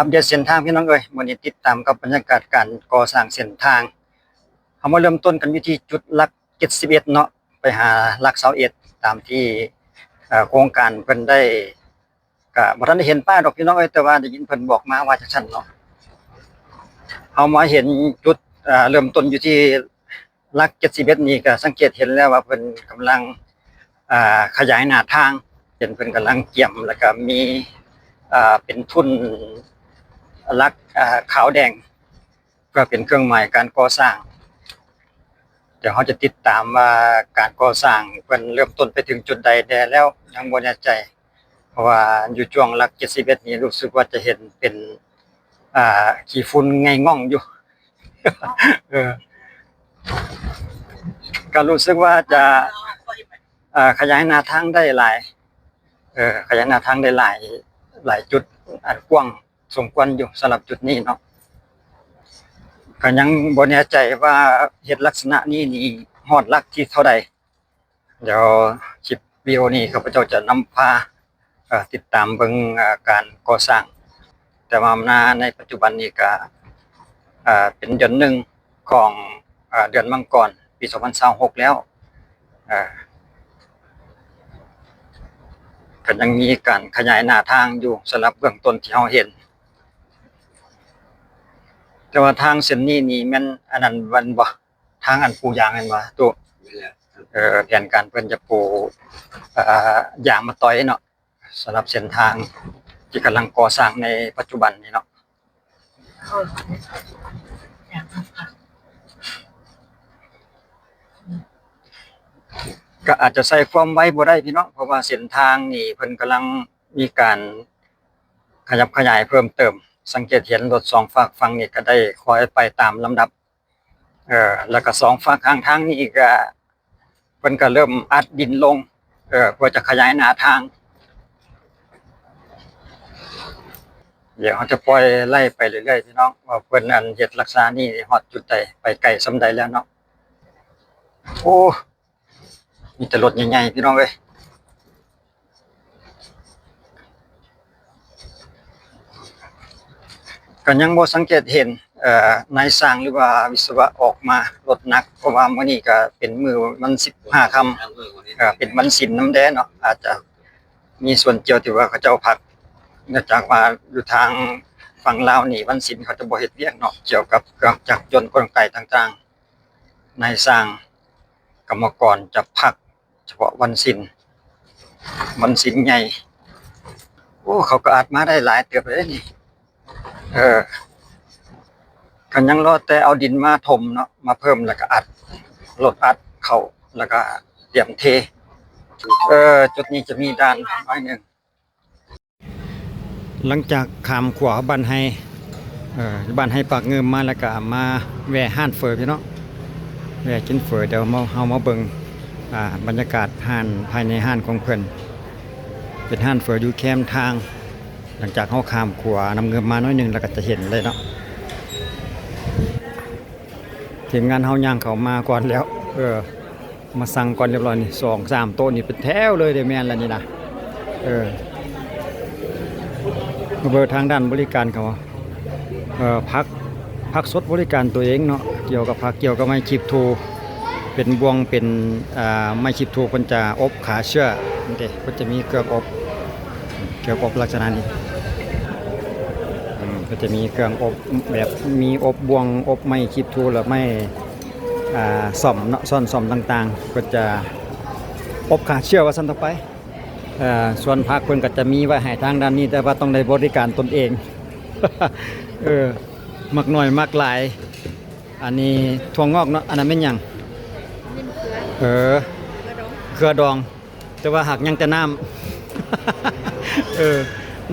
ອັບເດດເສັ້ນທາງພີ່ນ້ອງເອີຍ, ມື້ນີ້ຕິດຕາມກັບບັນຍາກາດການກໍ່ສ້າງເສັ້ນທາງ. ເຮົາມາເລີ່ມຕົ້ນກັນຢູ່ທີ່ຈຸດຫຼັກເຈັດສິບເອັດເນາະ ໄປຫາຫຼັກຊາວເອັດ ຕາມທີ່ ເອີ ໂຄງການເພິ່ນໄດ້ ກະບໍ່ທັນໄດ້ເຫັນປ້າຍດອກພີ່ນ້ອງເອີຍ, ແຕ່ວ່າໄດ້ຍິນເພິ່ນບອກມາວ່າຈັ່ງຊັ້ນເນາະ. ເຮົາມາເຫັນຈຸດ ເອີ ເລີ່ມຕົ້ນຢູ່ທີ່ຫຼັກເຈັດສິບເອັດນີ້ ກະສັງເກດເຫັນແລ້ວວ່າເພິ່ນກຳລັງ ອ່າ ຂະຫຍາຍໜ້າທາງ, ເຫັນເພິ່ນກຳລັງກຽມ ແລ້ວກະມີ ອ່າ ເປັນທຸນຫຼັກ ອ່າ ຂາວແດງ ເພື່ອເປັນເຄື່ອງໝາຍການກໍ່ສ້າງ. ດຽວເຮົາຈະຕິດຕາມວ່າການກໍ່ສ້າງເພິ່ນເລີ່ມຕົ້ນໄປເຖິງຈຸດໃດແດ່ແລ້ວ ຍັງບໍ່ແນ່ໃຈ, ເພາະວ່າຢູ່ຊ່ວງຫຼັກເຈັດສິບເອັດນີ້ ຮູ້ສຶກວ່າຈະເຫັນເປັນ ອ່າ ຂີ້ຝຸ່ນໄງ່ງ່ອງຢູ່. ເອີ ກໍຮູ້ສຶກວ່າຈະ ອ່າ ຂະຫຍາຍໜ້າທາງໄດ້ຫຼາຍ ເອີ ຂະຫຍາຍໜ້າທາງໄດ້ຫຼາຍ ຫຼາຍຈຸດ ອັນກວ້າງສົມຄວນຢູ່ສຳລັບຈຸດນີ້ເນາະ. ກໍຍັງບໍ່ແນ່ໃຈວ່າເຮັດລັກສະນະນີ້ນີ້ຮອດຫຼັກທີເທົ່າໃດ. ດຽວຄລິບວິດີໂອນີ້ຂ້າພະເຈົ້າຈະນຳພາ ເອີ ຕິດຕາມເບິ່ງ ເອີ ການກໍ່ສ້າງ. ແຕ່ວ່າມາໃນປັດຈຸບັນນີ້ກະ ເອີ ເປັນເດືອນໜຶ່ງຂອງ ເອີ ເດືອນມັງກອນ ປີສອງພັນຊາວຫົກແລ້ວ ເອີ ກໍຍັງມີການຂະຫຍາຍໜ້າທາງຢູ່ ສຳລັບເບື້ອງຕົ້ນທີ່ເຮົາເຫັນ. ແຕ່ວ່າທາງເສັ້ນນີ້ນີ້ແມ່ນອັນນັ້ນແມ່ນບໍ່? ທາງອັນປູຢາງແມ່ນບໍ່ຕູ້? ແມ່ນແລ້ວ. ເອີ ແຜນການເພິ່ນຈະປູ ເອີ ຢາງມາຕອຍເນາະ. ສຳລັບເສັ້ນທາງທີ່ກຳລັງກໍ່ສ້າງໃນປັດຈຸບັນນີ້ເນາະ ກໍອາດຈະໃຊ້ຄວາມໄວບໍ່ໄດ້ພີ່ນ້ອງ, ເພາະວ່າເສັ້ນທາງນີ້ເພິ່ນກຳລັງມີການຂະຫຍັບຂະຫຍາຍເພີ່ມເຕີມ. ສັງເກດເຫັນລົດສອງຟາກຝັ່ງນີ້ກໍໄດ້ຄ່ອຍໄປຕາມລຳດັບ. ເອີ ແລ້ວກໍສອງຟາກຂ້າງທາງນີ້ກໍ ເພິ່ນກໍເລີ່ມອັດດິນລົງ ເອີ ເພື່ອຈະຂະຫຍາຍໜ້າທາງ. ດຽວເຮົາຈະປ່ອຍໄລ່ໄປເລື້ອຍໆ ພີ່ນ້ອງ ວ່າເພິ່ນອັນເຮັດລັກສະນະນີ້ຮອດຈຸດໃດ ໄປໄກສ່ຳໃດແລ້ວເນາະ. ໂອ້ ມີແຕ່ລົດໃຫຍ່ໆ ພີ່ນ້ອງເອີຍ. ກໍຍັງບໍ່ສັງເກດເຫັນ ເອີ ນາຍຊ່າງ ຫຼືວ່າວິສະວະອອກມາລົດໜັກ, ເພາະວ່າມື້ນີ້ກໍເປັນມື້ວັນສິບຫ້າຄ່ຳ ເອີ ເປັນວັນສິນນຳແດ່ເນາະ, ອາດຈະມີສ່ວນກ່ຽວທີ່ວ່າເຂົາເຈົ້າພັກ ເນື່ອງຈາກວ່າຢູ່ທາງຝັ່ງລາວນີ້ ວັນສິນເຂົາຈະບໍ່ເຮັດວຽກເນາະ ກ່ຽວກັບເຄື່ອງຈັກຍົນກົນໄກຕ່າງໆ. ນາຍຊ່າງ ກຳມະກອນຈະພັກສະເພາະວັນສິນ ວັນສິນໃຫຍ່. ໂອ້ ເຂົາກໍອັດມາໄດ້ຫຼາຍເຕີບເດ້ນີ້. ເອີ ກໍຍັງລໍແຕ່ເອົາດິນມາຖົມເນາະ ມາເພີ່ມ ແລ້ວກໍອັດ ລົດອັດເຂົ້າ ແລ້ວກໍຕຽມເທ. ເອີ ຈຸດນີ້ຈະມີດ່ານໜ້ອຍໜຶ່ງ. ຫຼັງຈາກຂ້າມຂົວບ້ານໄຮ ເອີ ບ້ານໄຮປາກງື່ມມາ ແລ້ວກໍມາແວ່ຮ້ານເຝີພີ່ນ້ອງ, ແວ່ກິນເຝີ. ດຽວເຮົາມາເບິ່ງ ອ່າ ບັນຍາກາດຮ້ານ ພາຍໃນຮ້ານຂອງເພິ່ນ ເປັນຮ້ານເຝີຢູ່ແຄມທາງ. ຫຼັງຈາກເຮົາຂ້າມຂົວນ້ຳງື່ມມາໜ້ອຍໜຶ່ງ ແລ້ວກໍຈະເຫັນເລີຍເນາະ. ທີມງານເຮົາຍ່າງເຂົ້າມາກ່ອນແລ້ວ ເອີ ມາສັ່ງກ່ອນຮຽບຮ້ອຍນີ້ ສອງສາມໂຕະນີ້ເປັນແຖວເລີຍເດ້. ແມ່ນລະນີ້ນະ ເອີ ມາເບິ່ງທາງດ້ານບໍລິການເຂົາ ເອີ ຜັກ ຜັກສົດບໍລິການຕົວເອງເນາະ, ກ່ຽວກັບຜັກ ກ່ຽວກັບໄມ້ຄີບທູ ເປັນບ່ວງ ເປັນ ອ່າ ໄມ້ຄີບທູ ເພິ່ນຈະອົບຂ້າເຊື້ອນີ້ເດ້. ເພິ່ນຈະມີເຄື່ອງອົບ ເຄື່ອງອົບລັກສະນະນີ້ ອືມ ເພິ່ນຈະມີເຄື່ອງອົບແບບ ມີອົບບ່ວງ ອົບໄມ້ຄີບທູ ແລະໄມ້ ອ່າ ສ້ອມເນາະ ຊ້ອນສ້ອມຕ່າງໆ ເພິ່ນຈະອົບຂ້າເຊື້ອວ່າຊັ້ນຕໍ່ໄປ. ເອີ ສ່ວນຜັກເພິ່ນກໍຈະມີໄວ້ໃຫ້ທາງດ້ານນີ້ ແຕ່ວ່າຕ້ອງໄດ້ບໍລິການຕົນເອງ. ເອີ ໝາກນ້ອຍໝາກຫຼາຍ. ອັນນີ້ຖົ່ວງອກເນາະ, ອັນນັ້ນແມ່ນຫຍັງ? ເອີ ເຄືອດອງ ເຄືອດອງ ແຕ່ວ່າຫາກຍັງແຕ່ນ້ຳ ເອີ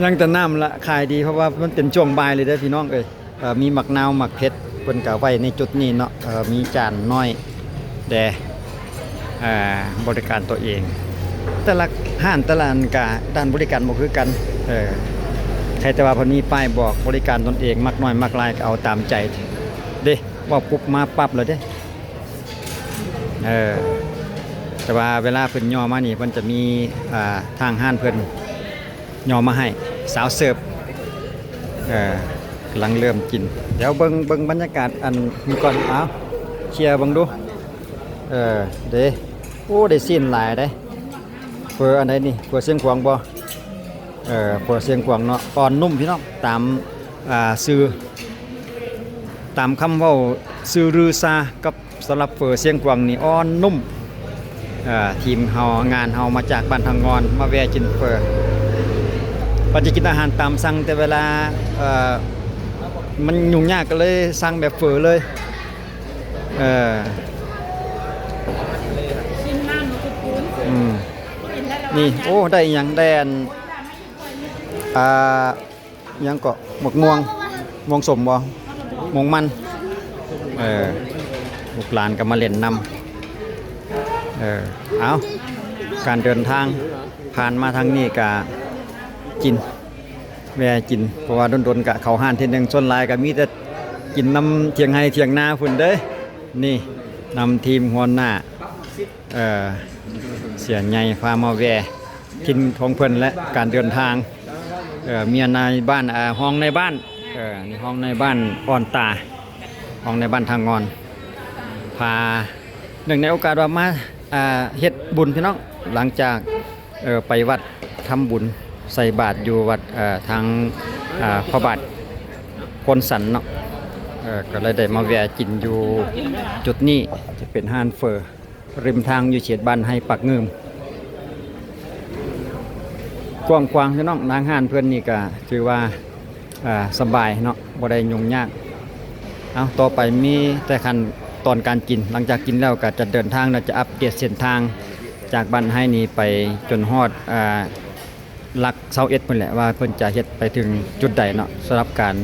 ຍັງແຕ່ນ້ຳລະຂາຍດີ ເພາະວ່າມັນເປັນຊ່ວງບ່າຍເລີຍເດີ້ພີ່ນ້ອງເອີຍ. ເອີ ມີໝາກນາວໝາກເຜັດ ເພິ່ນກະໄວ້ໃນຈຸດນີ້ເນາະ, ເອີ ມີຈານນ້ອຍແດ່ ເອີ ບໍລິການຕົວເອງ. ແຕ່ລະຮ້ານແຕ່ລະອັນກະດ້ານບໍລິການບໍ່ຄືກັນ. ເອີ ໃຄແຕ່ວ່າເພິ່ນມີປ້າຍບອກບໍລິການຕົນເອງ, ມັກນ້ອຍມັກຫຼາຍກະເອົາຕາມໃຈເດ້, ເວົ້າປຸບມາປັບເລີຍເດ້. ເອີ ແຕ່ວ່າເວລາເພິ່ນຍໍມານີ້ ເພິ່ນຈະມີ ອ່າ ທາງຮ້ານເພິ່ນຍໍມາໃຫ້ ສາວເສີບ ເອີ ກຳລັງເລີ່ມກິນ. ດຽວເບິ່ງ ເບິ່ງບັນຍາກາດອັນນີ້ກ່ອນ. ເອົາ ເຊຍເບິ່ງດູ. ເອີ ເດ້ ໂອ້ ໄດ້ຊີ້ນຫຼາຍເດ້. ເຝີອັນໃດນີ້? ເຝີຊຽງຂວາງບໍ່? ເອີ ເຝີຊຽງຂວາງເນາະ ອ່ອນນຸ້ມພີ່ນ້ອງ. ຕາມ ອ່າ ຊື່ ຕາມຄຳເວົ້າ ຊື່ລືຊາກັບ ສຳລັບເຝີຊຽງຂວາງນີ້ອ່ອນນຸ້ມ. ເອີ ທີມເຮົາ ງານເຮົາມາຈາກບ້ານທາງງອນ ມາແວ່ກິນເຝີ. ວ່າຈະກິນອາຫານຕາມສັ່ງ ແຕ່ເວລາ ເອີ ມັນຫຍຸ້ງຍາກ ກໍເລີຍສັ່ງແບບເຝີເລີຍ. ເອີ ອືມ ນີ້ ໂອ້ ໄດ້ອີ່ຫຍັງ? ໄດ້ອັນ ອ່າ ຫຍັງເກາະ ໝາກມ່ວງ ມ່ວງສົ້ມບໍ່ ມ່ວງມັນ. ເອີ ລູກຫຼານກໍມາຫຼິ້ນນຳ. ເອີ ເອົາ ການເດີນທາງຜ່ານມາທາງນີ້ກະກິນ ແວ່ກິນ ເພາະວ່າດົນໆກະເຂົ້າຮ້ານເທື່ອໜຶ່ງ. ສ່ວນຫຼາຍກະມີແຕ່ກິນນຳຖຽງໄຮ່ຖຽງນາພຸ້ນເດ້. ນີ້ ນຳທີມຫົວໜ້າ ເອີ ເສຍໃຫຍ່ພາມາແວ່ຖິ່ນຂອງເພິ່ນ ແລະ ການເດີນທາງ. ເອີ ເມຍນາຍບ້ານ ເອີ ຮອງນາຍບ້ານ ເອີ ນີ້ຮອງນາຍບ້ານອ່ອນຕາ ຮອງນາຍບ້ານທ່າງ່ອນ ພາ ເນື່ອງໃນໂອກາດວ່າມາ ເຮັດບຸນພີ່ນ້ອງ ຫຼັງຈາກ ເອີ ໄປວັດທຳບຸນໃສ່ບາດຢູ່ວັດ ເອີ ທາງ ພະບາດໂພນສັນເນາະ. ເອີ ກໍເລີຍໄດ້ມາແວ່ກິນຢູ່ຈຸດນີ້ ຈະເປັນຮ້ານເຝີ ລິມທາງຢູ່ເຂດບ້ານໄຮ່ປາກງື່ມ ກວ້າງຂວາງເນາະ. ນາງຮ້ານເພິ່ນນີ້ກະຖືວ່າ ເອີ ສະບາຍເນາະ ບໍ່ໄດ້ຫຍຸ້ງຍາກ. ເອົາ ຕໍ່ໄປມີແຕ່ຂັ້ນຕອນການກິນ ຫຼັງຈາກກິນແລ້ວກະຈະເດີນທາງ ແລ້ວຈະອັບເດດເສັ້ນທາງຈາກບ້ານໄຮ່ນີ້ໄປຈົນຮອດ ເອີ ຫຼັກຊາວເອັດພຸ້ນແຫຼະ ວ່າເພິ່ນຈະເຮັດໄປເຖິງຈຸດໃດເນາະ ສຳລັບການ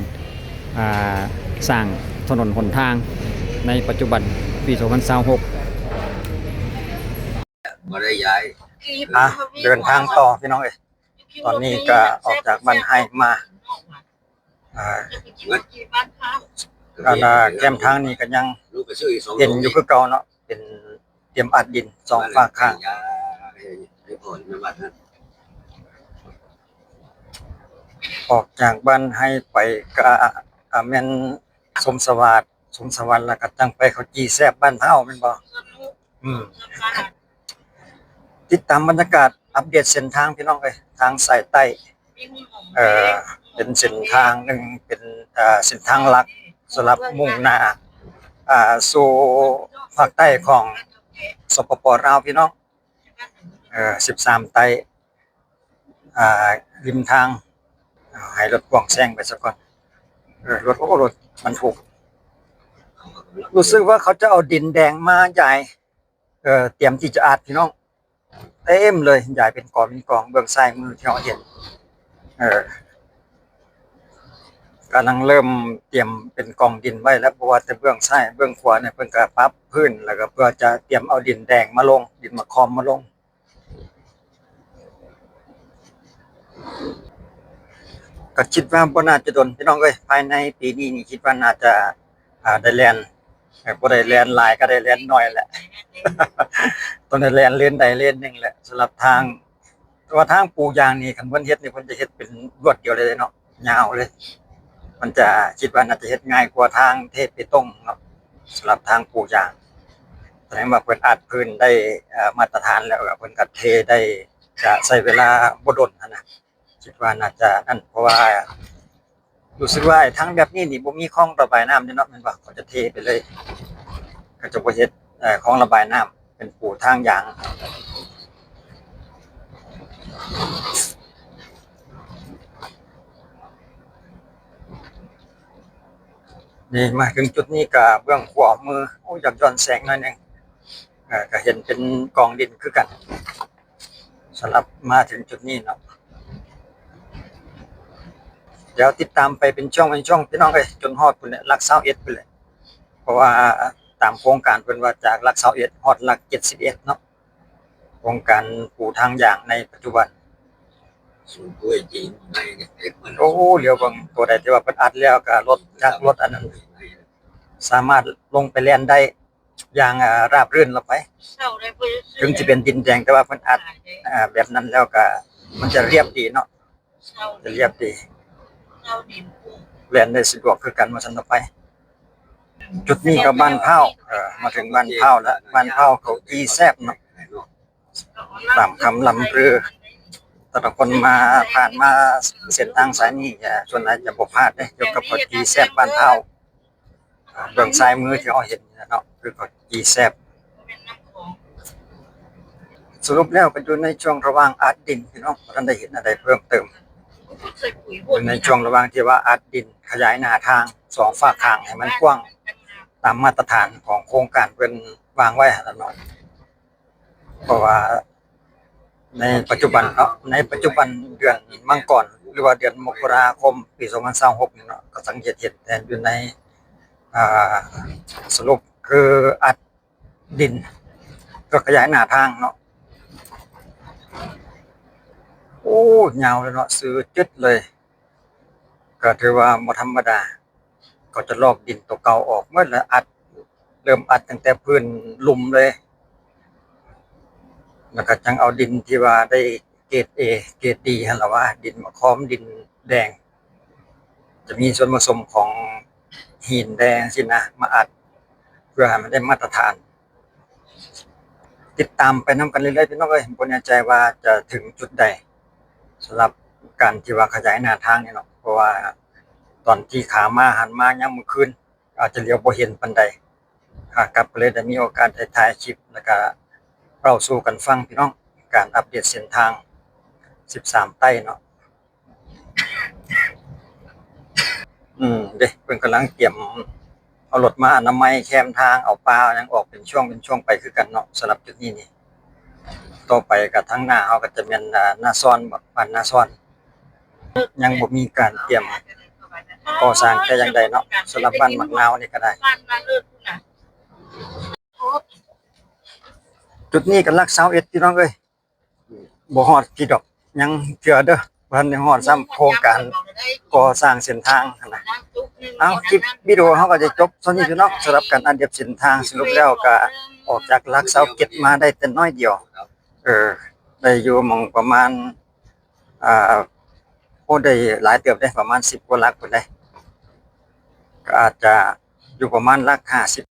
ອ່າ ສ້າງຖະໜົນຫົນທາງໃນປັດຈຸບັນ ປີສອງພັນຊາວຫົກ. ບໍ່ໄດ້ຍ້າຍ ອ່ະ ເດີນທາງຕໍ່ພີ່ນ້ອງເອີຍ. ຕອນນີ້ກະອອກຈາກບ້ານໄຮ່ມາ ອ່າ ອັນນ່າ ແຄມທາງນີ້ກໍຍັງເຫັນຢູ່ຄືເກົ່າເນາະ ເປັນຕຽມອັດດິນສອງຟາກຂ້າງ. ອອກຈາກບ້ານໄຮ່ໄປກໍ ອ່າ ແມ່ນສົມສະຫວາດ ສົມສະຫວາດ ແລ້ວກໍຈັ່ງໄປເຂົ້າຈີ່ແຊບບ້ານເຮົາ ແມ່ນບໍ່? ອືມ ຕິດຕາມບັນຍາກາດອັບເດດເສັ້ນທາງພີ່ນ້ອງເອີຍ ທາງສາຍໃຕ້ ເອີ ເປັນເສັ້ນທາງໜຶ່ງ ເປັນ ເອີ ເສັ້ນທາງຫຼັກສຳລັບມຸ່ງໜ້າ ອ່າ ສູ່ພາກໃຕ້ຂອງ ສປປ ລາວ ພີ່ນ້ອງ ເອີ ສິບສາມໃຕ້ ອ່າ ລິມທາງ ໃຫ້ລົດພ່ວງແຊງໄປສາກ່ອນ. ເອີ ລົດ ໂອ້ ລົດບັນທຸກ ຮູ້ສຶກວ່າເຂົາຈະເອົາດິນແດງມາຢາຍ ເອີ ຕຽມທີ່ຈະອັດພີ່ນ້ອງ ເຕັມເລີຍ ຢາຍເປັນກອງເປັນກອງ. ເບື້ອງຊ້າຍມືທີ່ເຮົາເຫັນ ເອີ ກຳລັງເລີ່ມຕຽມເປັນກອງດິນໄວ້ແລ້ວ ເພາະວ່າແຕ່ເບື້ອງຊ້າຍເບື້ອງຂວານີ້ເພິ່ນກໍປັບພື້ນ ແລ້ວກໍເພື່ອຈະຕຽມເອົາດິນແດງມາລົງ ດິນມະຄອມມາລົງ. ກໍຄິດວ່າບໍ່ໜ້າຈະດົນພີ່ນ້ອງເອີຍ ພາຍໃນປີນີ້ນີ້ ຄິດວ່າໜ້າຈະ ອ່າ ໄດ້ແລ່ນ ເອີ ບໍ່ໄດ້ແລ່ນຫຼາຍກໍໄດ້ແລ່ນໜ້ອຍແຫຼະ ຕ້ອງໄດ້ແລ່ນເລນໃດເລນໜຶ່ງແຫຼະ ສຳລັບທາງ. ແຕ່ວ່າທາງປູຢາງນີ້ ຄັນເພິ່ນເຮັດນີ້ ເພິ່ນຈະເຮັດເປັນລວດດຽວເລີຍເນາະ ຍາວເລີຍ. ມັນຈະ ຄິດວ່າໜ້າຈະເຮັດງ່າຍກວ່າທາງເທເປຕົງເນາະ ສຳລັບທາງປູຢາງ. ສະແດງວ່າເພິ່ນອັດພື້ນໄດ້ ເອີ ມາດຕະຖານແລ້ວ ເພິ່ນກໍເທໄດ້ ຈະໃຊ້ເວລາບໍ່ດົນຫັ້ນນະ. ຄິດວ່າໜ້າຈະນັ້ນ ເພາະວ່າຮູ້ສຶກວ່າໄອ້ທາງແບບນີ້ນີ້ບໍ່ມີຄອງລະບາຍນ້ຳເດ້ເນາະ ແມ່ນບໍ່? ເຂົາຈະເທໄປເລີຍ ເຂົາຈະບໍ່ເຮັດ ເອີ ຄອງລະບາຍນ້ຳ ເປັນປູທາງຢາງ. ນີ້ ມາເຖິງຈຸດນີ້ກະເບື້ອງຂວາມື ໂອ້ ຢາກຍ້ອນແສງໜ້ອຍໜຶ່ງ ເອີ ກະເຫັນເປັນກອງດິນຄືກັນ. ສຳລັບມາເຖິງຈຸດນີ້ເນາະ ດຽວຕິດຕາມໄປເປັນຊ່ວງເປັນຊ່ວງ ພີ່ນ້ອງເອີຍ ຈົນຮອດພຸ້ນແຫຼະ ຫຼັກຊາວເອັດພຸ້ນແຫຼະ. ເພາະວ່າຕາມໂຄງການເພິ່ນວ່າຈາກຫຼັກຊາວເອັດຮອດຫຼັກເຈັດສິບເອັດເນາະ ໂຄງການປູທາງຢາງໃນປັດຈຸບັນ. ໂອ້ ຫຼຽວເບິ່ງ ໂຕໃດທີ່ວ່າເພິ່ນອັດແລ້ວກະລົດຈັກ ລົດອັນນັ້ນ ສາມາດລົງໄປແລ່ນໄດ້ ຢ່າງ ອ່າ ລາບລື່ນລະໄປ. ເຊົາໄດ້ບໍ່ໄດ້ຊື້ ເຖິງຊິເປັນດິນແດງ ແຕ່ວ່າເພິ່ນອັດ ເອີ ແບບນັ້ນແລ້ວກະມັນຈະລຽບດີເນາະ ຈະລຽບດີ. ເຊົາດິນປຸ້ງ ແລ່ນໄດ້ສະດວກຄືກັນວ່າຊັ້ນເຖາະໄປ. ຈຸດນີ້ກໍບ້ານພ້າວ ເອີ ມາເຖິງບ້ານພ້າວແລ້ວ. ບ້ານພ້າວເຂົ້າຈີ່ແຊບເນາະ ຕາມຄຳລ່ຳລື. ແຕ່ລະຄົນມາ ຜ່ານມາເສັ້ນທາງສາຍນີ້ ຈະ ສ່ວນຫຼາຍຈະບໍ່ພາດເດ້ ກ່ຽວກັບເຂົ້າຈີ່ແຊບບ້ານພ້າວ. ເບື້ອງຊ້າຍມືທີ່ເຮົາເຫັນນີ້ແຫຼະເນາະ ຄືເຂົ້າຈີ່ແຊບ. ສະຫຼຸບແລ້ວກໍຢູ່ໃນຊ່ວງລະຫວ່າງອັດດິນ ພີ່ນ້ອງ ບໍ່ທັນໄດ້ເຮັດອັນໃດເພີ່ມເຕີມ. ຢູ່ໃນຊ່ວງລະຫວ່າງທີ່ວ່າອັດດິນ ຂະຫຍາຍໜ້າທາງສອງຟາກຂ້າງໃຫ້ມັນກວ້າງຕາມມາດຕະຖານຂອງໂຄງການເພິ່ນວາງໄວ້ຫັ້ນລະເນາະ. ເພາະວ່າໃນປັດຈຸບັນເນາະ ໃນປັດຈຸບັນເດືອນມັງກອນ ຫຼືວ່າເດືອນມົກກະລາຄົມປີສອງພັນຊາວຫົກນີ້ເນາະ ກໍສັງເກດເຫັນແຕ່ຢູ່ໃນ ອ່າ ສະຫຼຸບຄືອັດດິນ ກໍຂະຫຍາຍໜ້າທາງເນາະ. ໂອ້ ຍາວເລີຍເນາະ ຊື່ຈຶດເລີຍ. ກໍຖືວ່າບໍ່ທຳມະດາ ເຂົາຈະລອກດິນຕົວເກົ່າອອກໝົດ ແລ້ວອັດ ເລີ່ມອັດຕັ້ງແຕ່ພື້ນລຸ່ມເລີຍ ແລ້ວກໍຈັ່ງເອົາດິນທີ່ວ່າໄດ້ເກຣດເອ ເກຣດດີຫັ້ນລະວ່າ ດິນໝາກຄອມ ດິນແດງ ຈະມີສ່ວນປະສົມຂອງຫີນແດງຊີ້ນະ ມາອັດ ເພື່ອໃຫ້ມັນໄດ້ມາດຕະຖານ. ຕິດຕາມໄປນຳກັນເລື້ອຍໆ ພີ່ນ້ອງເອີຍ ບໍ່ແນ່ໃຈວ່າຈະເຖິງຈຸດໃດ ສຳລັບການທີ່ວ່າຂະຫຍາຍໜ້າທາງນີ້ເນາະ ເພາະວ່າຕອນທີ່ຂາມາຫັ້ນມາຍາມມື້ຄືນ ອາດຈະຫຼຽວບໍ່ເຫັນປານໃດ ຂາກັບກໍເລີຍໄດ້ມີໂອກາດໄດ້ຖ່າຍຄລິບ ແລ້ວກະເລົ່າສູ່ກັນຟັງ ພີ່ນ້ອງ ການອັບເດດເສັ້ນທາງສິບສາມໃຕ້ເນາະ. ອືມ ເດ້ ເພິ່ນກຳລັງກຽມເອົາລົດມາອະນາໄມແຄມທາງ ເອົາປ່າຫຍັງອອກເປັນຊ່ວງເປັນຊ່ວງໄປຄືກັນເນາະ ສຳລັບຈຸດນີ້ນີ້. ຕໍ່ໄປກໍທາງໜ້າເຮົາກໍຈະແມ່ນ ອ່າ ນາຊອນ ບ້ານນາຊອນ ຍັງບໍ່ມີການກຽມກໍ່ສ້າງແຕ່ຢ່າງໃດເນາະ ສຳລັບບ້ານໝາກນາວນີ້ກໍໄດ້. ຈຸດນີ້ກໍຫຼັກຊາວເອັດ ພີ່ນ້ອງເອີຍ. ບໍ່ຮອດພີ້ດອກ ຍັງເທື່ອເດີ ບໍ່ທັນໄດ້ຮອດຊ້ຳໂຄງການກໍ່ສ້າງເສັ້ນທາງຫັ້ນນະ. ເອົາ ຄລິບວິດີໂອເຮົາກໍຈະຈົບສ່ຳນີ້ພີ່ນ້ອງ ສຳລັບການອັດເດດເສັ້ນທາງ. ສະຫຼຸບແລ້ວກໍອອກຈາກຫຼັກຊາວເຈັດມາໄດ້ແຕ່ໜ້ອຍດຽວ ເອີ ໄດ້ຢູ່ໝ່ອງປະມານ ອ່າ ໂອ້ ໄດ້ຫຼາຍເຕີບເດ້ ປະມານສິບກວ່າຫຼັກພຸ້ນເດ້ ກໍອາດຈະຢູ່ປະມານຫຼັກຫ້າສິບ